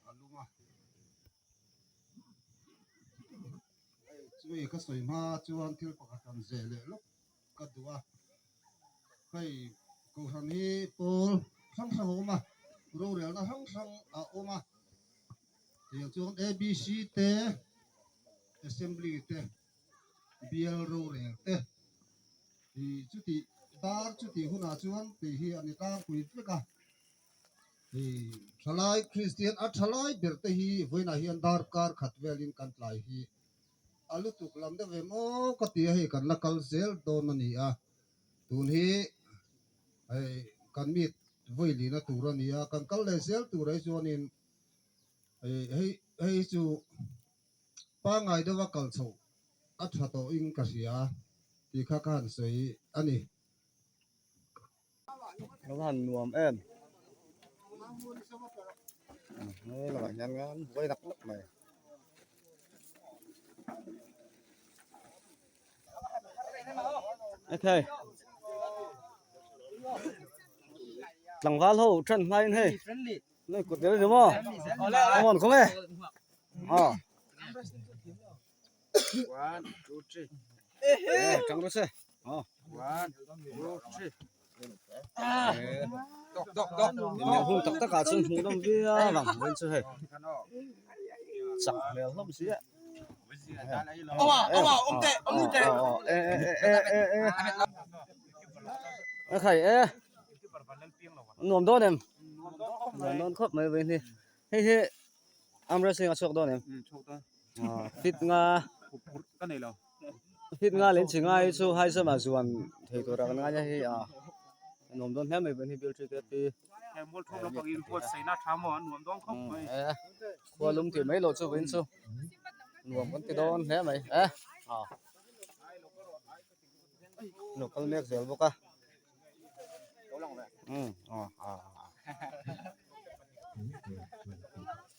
A lum a. Hei chumi ka sawi hma chuan thil pakhat han zeh leh lawk ka duh a. Hei Kohhran hi pawl hrang hrang a awm a, rorelna hrang hrang a awm a. Tiang chuan ABC te, Assembly te, bial rorel te ih chutih dar chutih hunah chuan tih hi a ni tlangpui vek a. Hei thalai Kristian a thalai ber te hi vawiinah hian darkar khat velin kan tlai hi a lutuk lam deuh ve maw ka ti a, hei kan la kal zel dawn a ni a, tun hi hei kan meet vawi lihna tur a ni a, kan kal leh zel tur ah hi chuanin hei hei hei chu pangngai deuha kal chhoh a tha tawhin ka hria tih kha ka han sawi a ni. A va han nuam em he lamah hian an buai nak nak mai okay tlangval ho then hmain hei nei kut vel ni maw a mawn kawng e aw tang rawh se aw hun tak tak ah chuan hmuh nawm viau ang vawiin chu hei chak hmel hlawm si a a khai e nuam dawn em nuam dawn khawp mai vawiin hi hei hi arm wrestling a chhuak dawn em fit nga fit nga leh chi ngai chu high jump ah zuan thei tur a kan ngai a hei a nuam dawn hle mai vawiin hi bill three te pi khua lum tih mai loh chu vawiin chu nuam kan ti dawn hle mai e lo kal mek zel bawk a.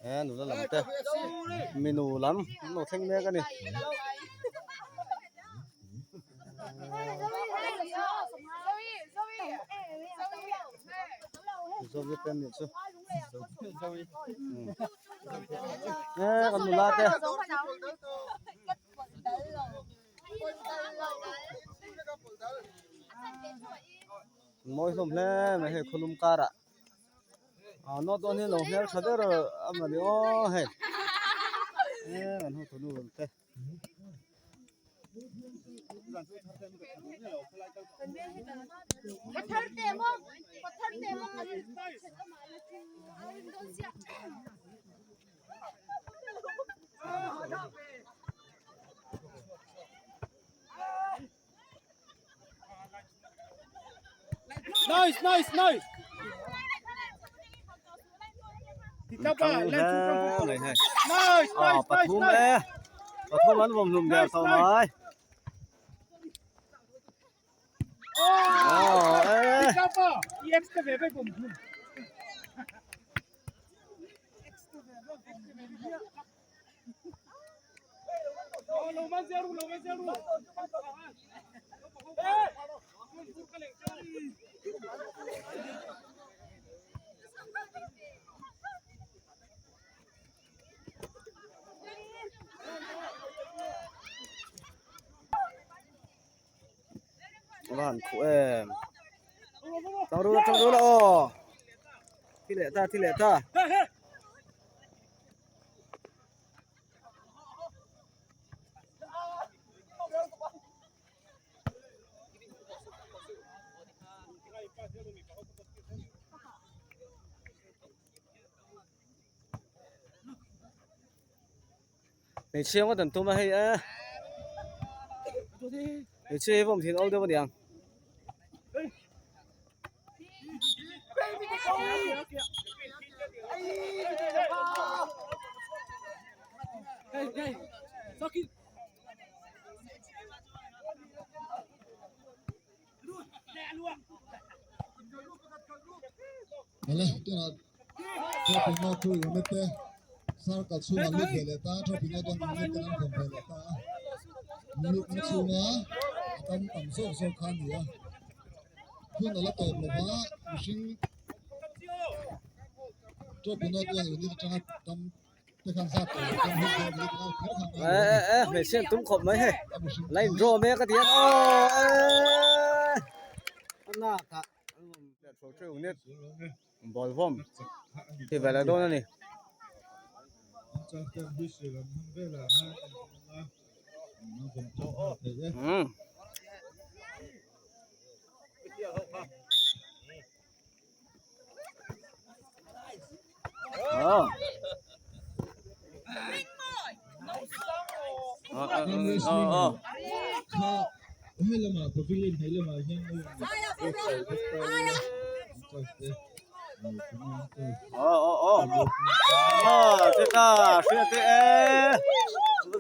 E nula lam te minu lam an lo thleng mek a ni. Zovi te nih chu e kan nula te. Mawi hlawm hle mai hei khawlum karah ah note dawn hi lo hmel tha ber a mawni aw hei e kan ho tunu te. Nice, nice, nice. Nice, nice, nice, nice. Pathum an vawm hlum der tawh mai. Oh, eh. EX te ve ve bom hlum. A va han khuh em. Tang rula tang rula aw. Thi leh ta thi leh ta. Hmeichhia ngawt an tum a hei e hmeichhia hi vawm thin awl deuh aniang. Awle tunah trophy ngawt chu unit te circle chhungah lut ve leh ta trophy ngawt chuan unit te an vawm ve leh ta a unit na chhunga a tam tam zawk zawk kha a ni a hun a la tawp lo va mihring trophy ngawt chuan unit atanga tam e e e hmeichhia an tum khawp mai hei line draw mek a ti hian aw eee a nak ah ball vawm ti ve leh dawn a ni. Umm. Ờ. Ờ ờ ờ ờ. Ờ ờ ờ. Ờ thế ta xuyên thế ê.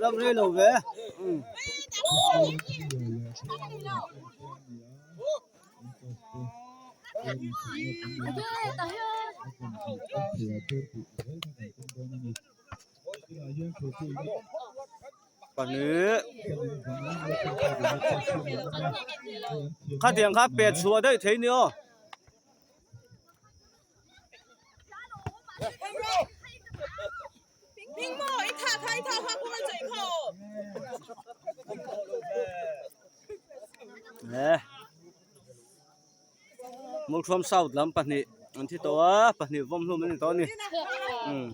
Dam rei lo ve. Ừ. Pahnih khatiang kha pet chhuah daih thei ni aw. Multhuam South lam pahnih an thi tawh a pahnih vawm hlum an ni tawh a ni umm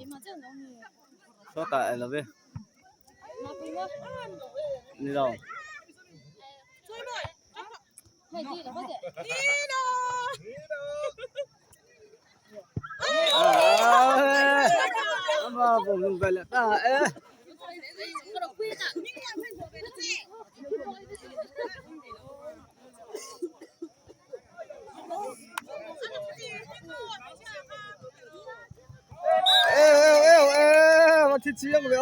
sawtah eng lo ve ni lo. Thi chiang ve aw.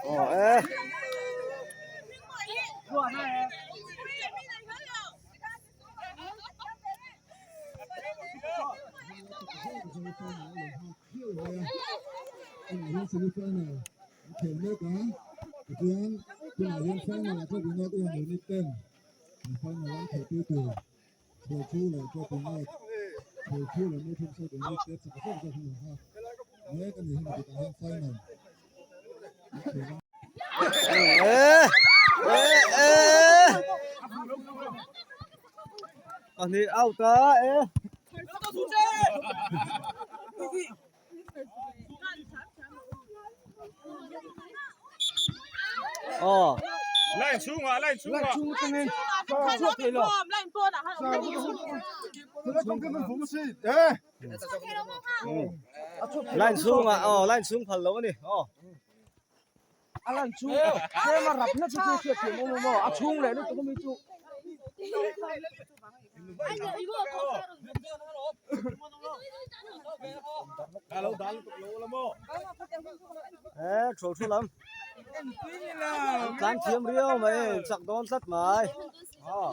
Aw e. Pahnih out a e. Aw. Line chhungah line chhungah. Line chhung atangin chhuak thei lo. Line chhungah aw line chhung phal lo a ni aw. A lan chhung tlem a rap na chu chu hriat thiam awm awm a chhung leh lutuk ami chu. E thu thu lam tlan thiam riau mai chak dawn tlat mai aw.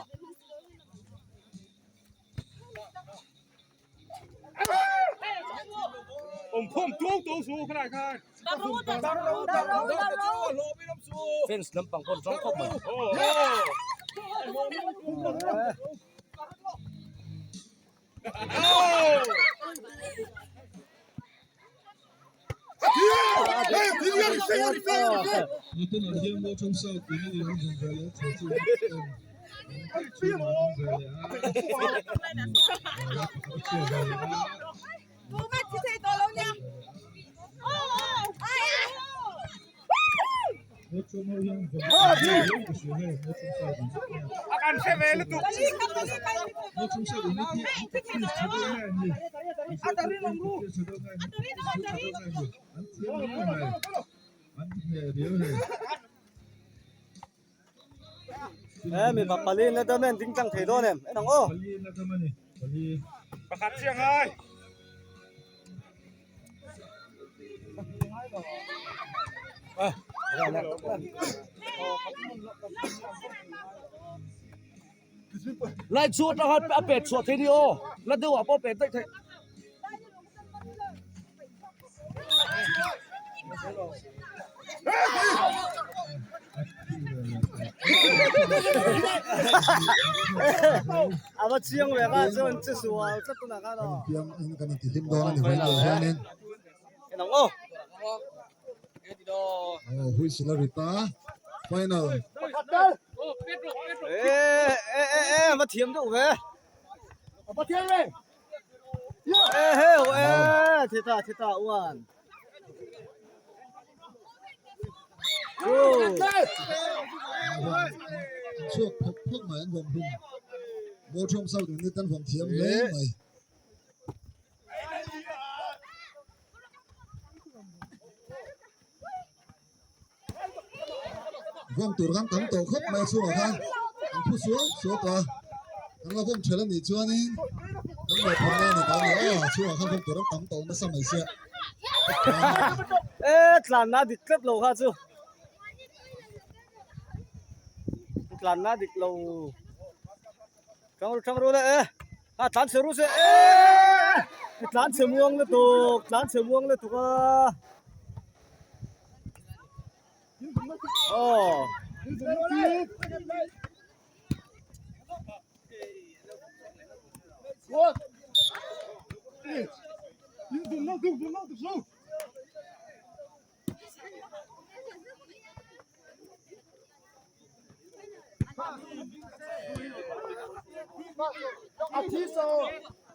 Fans lampang pawh an tang khawp mai. He mi pali na dam en ding tlang thei dawn em en ang aw. Lai chu atanga a pet chhuah thei ni aw la deuh ah pawh a pet daih theih. A va chiang ve kha chuan che sual tlat tunah khan aw. Kan intihlim dawn a ni vawiin leh hianin. En ang aw. Aw whistle a ri ta final. E e e e a va thiam deuh ve. E heu e thi ta thi ta uan. Chhuak phawk phawk mai an vawm hlum. Bawlthawm South unit an vawm thiam hle mai. Vawm tur khan tam tawh khawp mai a chhungah khan an phu suau suau tawh a, kan la vawm ṭhelh a nih chuanin kan mawhphurhna a ni ta a ni aw a chhungah khan vawm tur an tam tawh nasa mai sia. E tlanna dik tlat lo kha chu tlanna dik lo ṭang ṭang ru le e. A tlan chhe ru se e tlan chhe muang lutuk tlan chhe muang lutuk a aw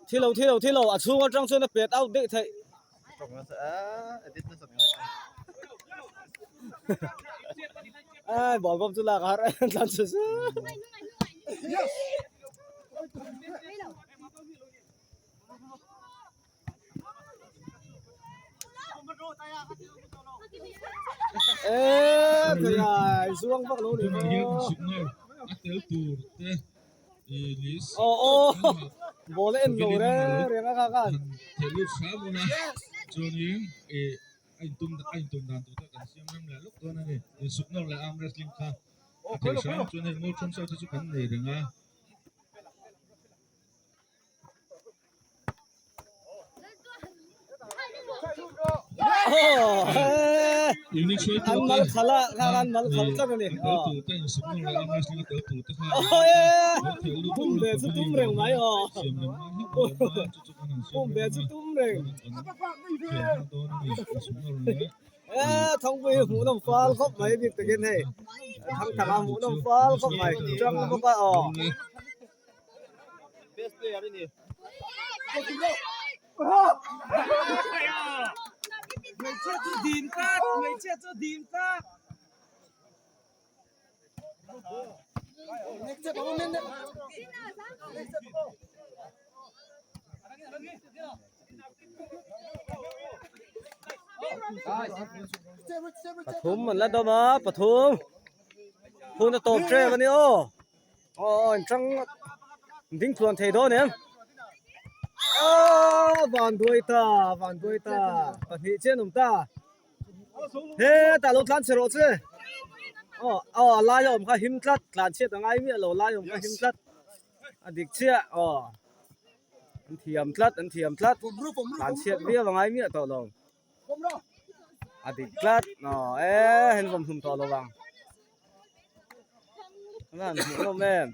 Thi lo thi lo thi lo a chhung atang chuan a pet out daih theih. Ai ball bawm chu lak a har tlan chu chu. Ê thei ai zuang vak lo ni maw aw aw ball a en lo reng reng a kha khan An mal khalh a khang an mal khalh tlat a ni pum ve chu tum reng mai aw pum ve chu tum reng e thangpui hi hmuh nawm fal khawp mai bik takin hei thangthang a hmuh nawm fal khawp mai tang bawk a aw. Best player a ni. Hmeichhia chu dim tlat, hmeichhia chu dim tlat. Pathum an la dawm a, pathum. Hun a tawp ṭep a ni aw. Aw aw in tang ding tluan thei dawn em aw van duai ta van duai ta pahnih chian awm ta he tah lo tlan chhe rawh che aw aw a lai a awm kha him tlat tlan chhiat a ngai miah lo lai a awm kha him tlat a dik chiah aw an thiam tlat an thiam tlat tlan chhiat viau a ngai miah tawh lo a dik tlat aw e hen vawm hlum tawh lo vang. Nan hmuh nawm em.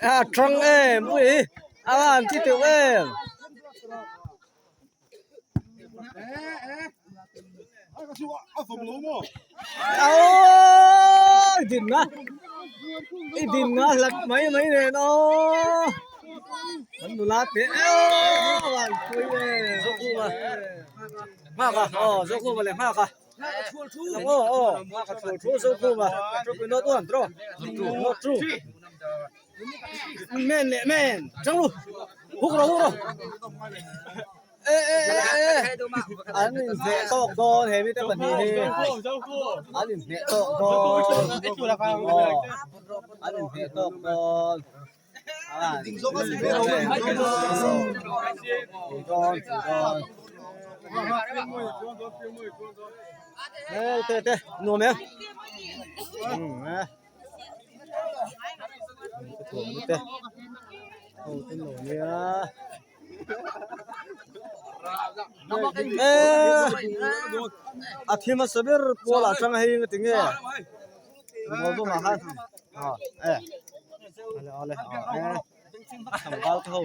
A tang em pui a an ti teuh em. Ôi din na i din na lật mấy mấy nè nó vẫn đủ lát thế ôi pui nè dốc mà ma cả ờ dốc mà lại ma cả ô ô ma cả chu chu dốc mà chu cái nó tuần trô nó chu men lẹ men trắng luôn hút rồi hút rồi ê ê ê ê anh nhẹ tóc đo thế mới tới phần gì anh nhẹ tóc đo anh nhẹ tóc đo à ê tê tê nuông em ừ cái nổ nhá. A thim a saber pawl ah tang hei nga tinge ball bawm ah khan e ale ale e tlangval te ho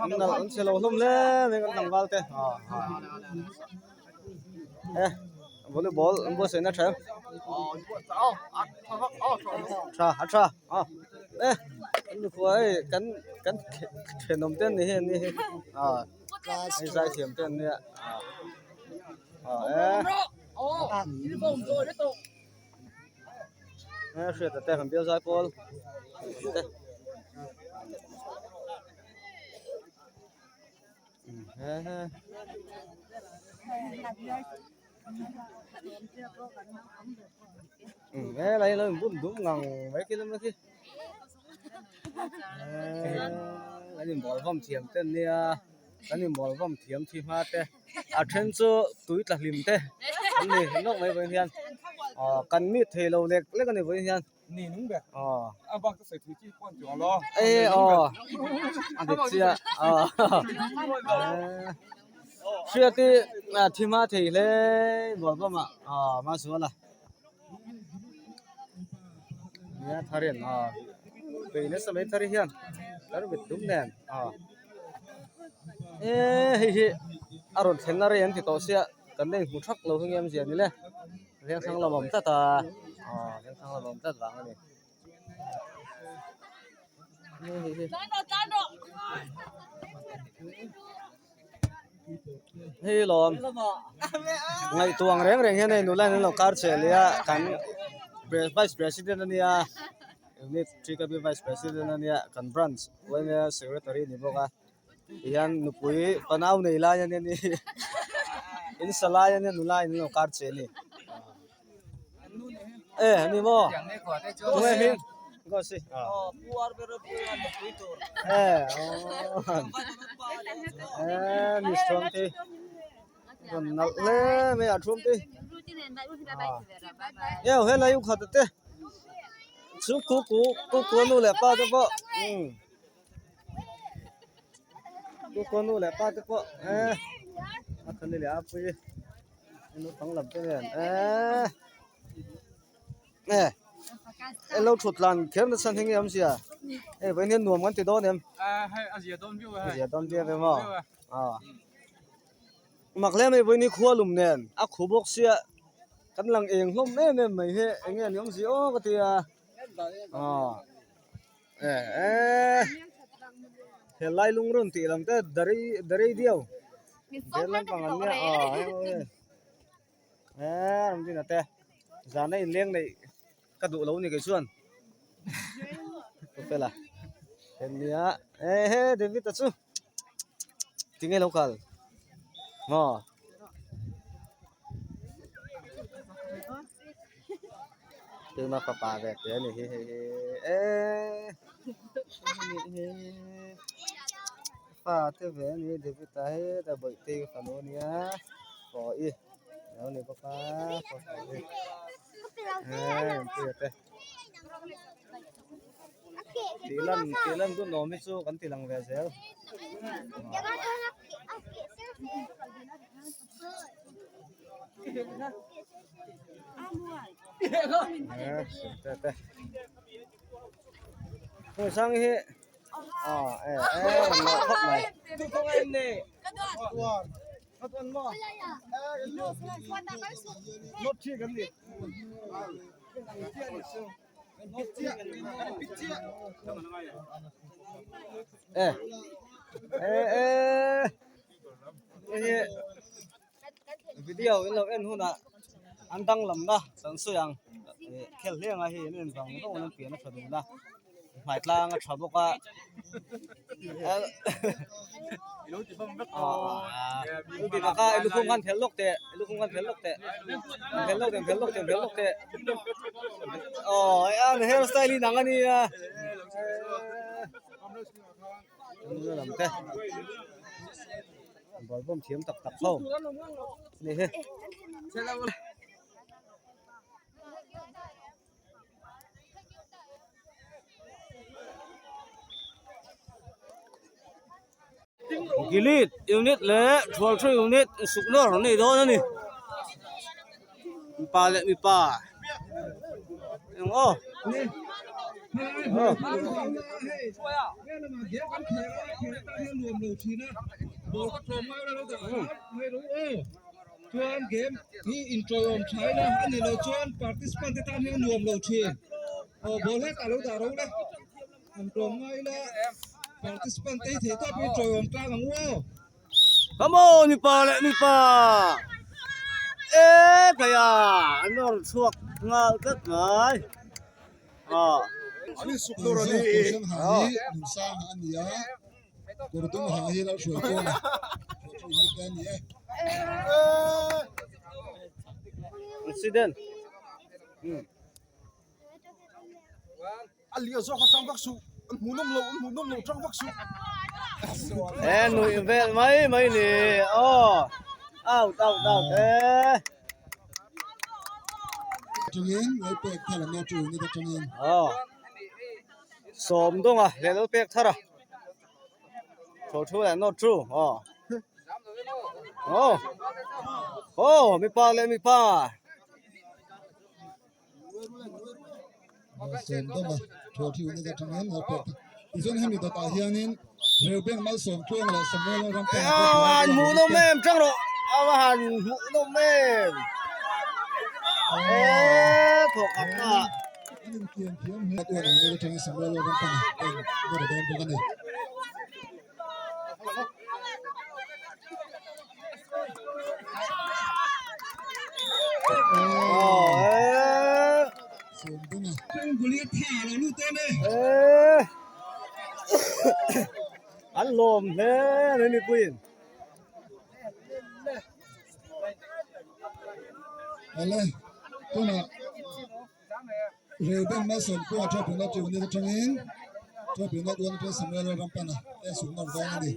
an nalh an che lo hlawm hle mai kan tlangval te e volleyball an buatsaih na tha em tha a tha e an mikhua hei kan kan thenawm te an ni hi an ni hi ah hei zai thiam te an nia ah e e hriat te kan bial zai pawl te e lai lo in bum dum ngang mai khi lam khi kan in bawl vawm thiam te an nia kan in bawl vawm thiam thi hma te a then chu tui tla hlim te an ni nawk mai vawiin hian ah kan meet thei lo lek lek a ni vawiin hian. Ni nung ber. Aw. A bak ka sawi thui chi pawh an ti awm lo. E aw. A dik chiah. Aw. Hriat hi thi hma thei hle bual bawm ah aw ma sual a. Nia tharin aw. Tui nasa mai thar hian tar mit dum nen aw. E hei hi a rawn thlenna rei an ti tawh sia kan la inhmu thak lo hi nge awmzia ni le. Vengthlang lam awm tlat a aw vengthlang lam awm tlat vang a ni hei lawm ngaihtuah ang reng reng hian hei nula in an lo kar che leh a kan vice president ania unit three vice president ania kan branch yma secretary a ni bawk a. Tihian nupui fanau nei lai ania ni in sa lai ania nula in lo kar che a ni e ani maw tunge hming gosi e e miss Thuamte rawn nalh hle mai a Thuamte e helai u khat te chu ku ku ku ku nu leh pa te pawh umm. Kukua nu leh pa te pawh eh a thani leh a pui naupang lam te nen eh eh e lo thut lan kher nasa hming hi awm sia hei vawiin hian nuam kan ti dawn em a zia dawn viau a zia dawn viau em aw aw mak hle mai vawiin hi khua lum nen a khu bawk sia kan lang eng hlawm em em mai hi eng nge ni awm si aw ka ti a aw. He lai lung rawn tih lam te dari dari diau der lampang an nia aw he ram din ate zan a inleng neih ka duh lo ni kei chuan fela nia e he David a chu tinge lo kal maw. Tuna fapa ve te a ni hi hei hi eee fa te ve a ni David a hi ta bawihte fanu a nia pawh i lo ni bawk a. Puia te tih lan tih lan duh nuam hi chu kan ti lang ve zel. Hmuhsang hi e e e hei hi video in lo en hunah an danglamna kan sawi ang ih khel hliang a hei an en vang vang an pian a tha dun a hmai tlang a tha bawk a ahh lukhum khan phelh lawk teh lukhum khan phelh lawk teh phelh lawk teh phelh lawk teh phelh lawk teh aw an hair style hi nang a nia lam te. Ball bawm thiam tak tak ho ni hi. Gilit unit leh Thualthu unit sukna rawn nei dawn a ni. Mipa leh mipa eng aw. Chuan game hi inṭawlawm thaina a ni lo chuan participant te tan hian nuam lo thin. Aw ball hetah lo dah ro la, an tlawm ngai ila participant te hi theih tawp in ṭawlawm tlang ang u aw. Come on mipa leh mipa e khaia an rawn chhuak nghal tlat mai aw. An insuk tur a ni. Kohhran ha hi Nunsanga a ni a, Kawrdung ha hi Lalhruaikuala Hruaithu te a ni e. Accident. A liah zawk a tang vak suh, an hmuh nawm lo, an hmuh nawm lo tang vak suh. E nuih vel mai mai ni aw out out out e. Atangin Lalpek thar an awtu unit atangin. Aw sawm dawnga leh Lalpek thar a tho thu leh nawt thu aw aw aw mipa leh mipa. Sawm dawma thual thi unit atangin lo pek tichuan hemi dawtah hianin Reuben Malsawm Tluang leh Samuel Rampa an hmuh nawm em tang rawh a va han hmuh nawm em e thawk ang a an inkiam thiam hle tuan ang unit atangin Samuel Rampa en ber dawn bawk a ni. An lawm hle mai mipuiin. Awle tunah Reuben Malsawm pawh a Trophy Not Unit atangin Trophy Not Unit atangin Samuel Rampana te a sukna dawn a ni.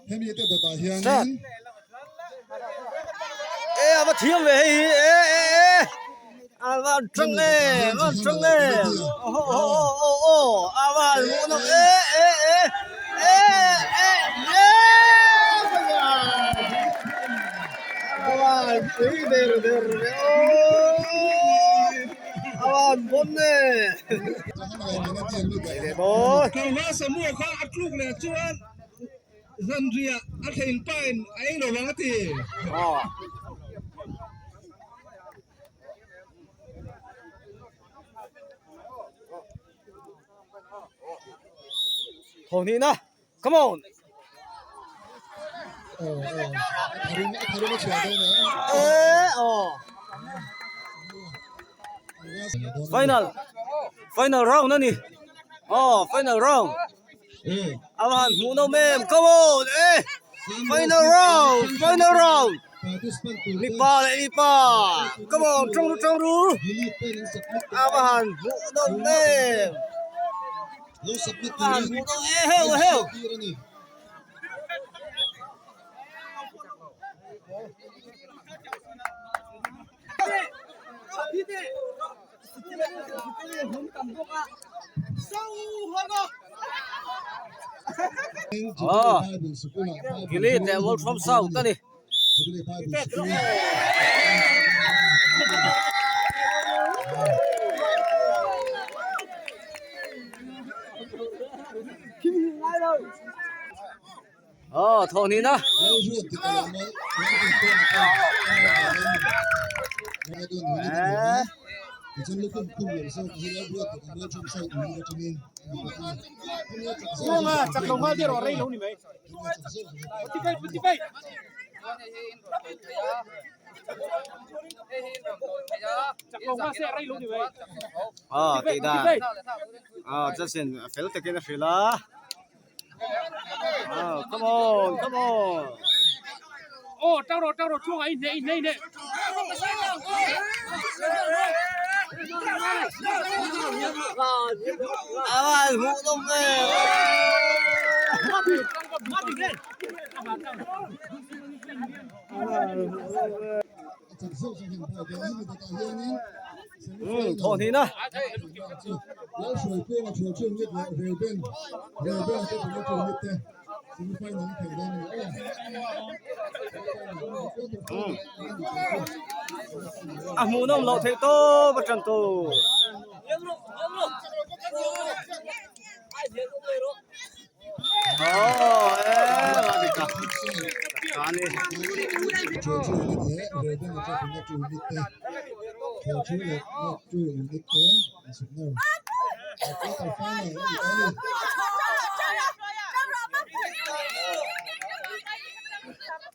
Hemi te dawtah hianin E a va thiam ve hei hi e e e a va tang e va tang e aw aw aw aw a va hmuh nawm e e e e e e a van pui der der ve aw a van bon e Samuel kha a tluk leh chuan Zanriah a thlein pain a ei lo vang a ti. Thawhnihna, come on! Final, final round a ni. Aw, final round. A va han hmuh nawm em, come on! E, final round, final round. Mipa leh mipa come on tawng ru tawng ru a va han hmuh nawm em a va han hmuh nawm e heu heu. Aw Gili leh World from South a ni. Aw thawh hnih na. Aw tih dan aw Justin fel takin a hrilh a. Oh, come on, come on. Oh, tao rồi, tao rồi, chuông ấy, nè, nè, nè. À, bạn hũ đông về. Thawh hnih na. A hmuhnawm loh theih tawp a tan tur. Aw e a dik a a ni.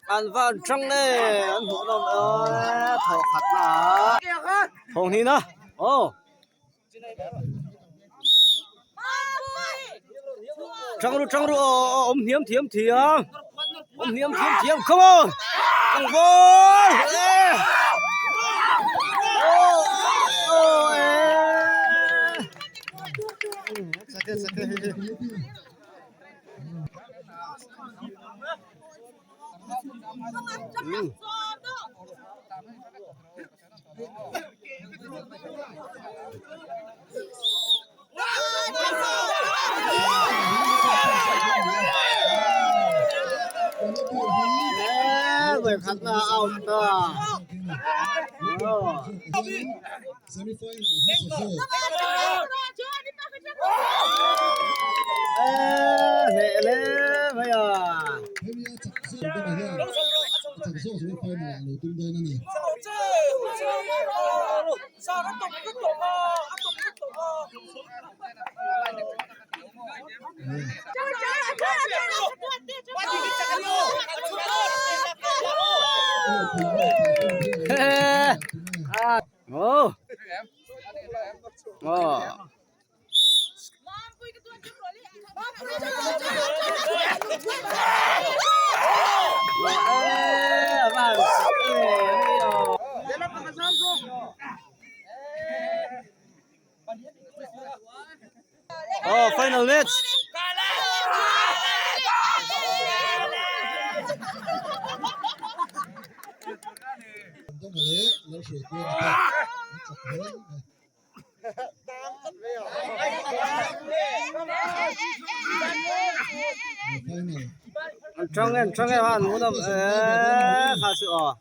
An van tang e an hmuh nawm e thawh khat na thawh hnih na aw. Tang ru tang ru aw awm hniam thiam thiam awm hniam thiam thiam come on tang ball e aw aw e sake sake he he. Vawikhat na out ta. Hneh hle mai a. Oh, final match. An tang e, an tang e, han ngun am e, kha chu aw.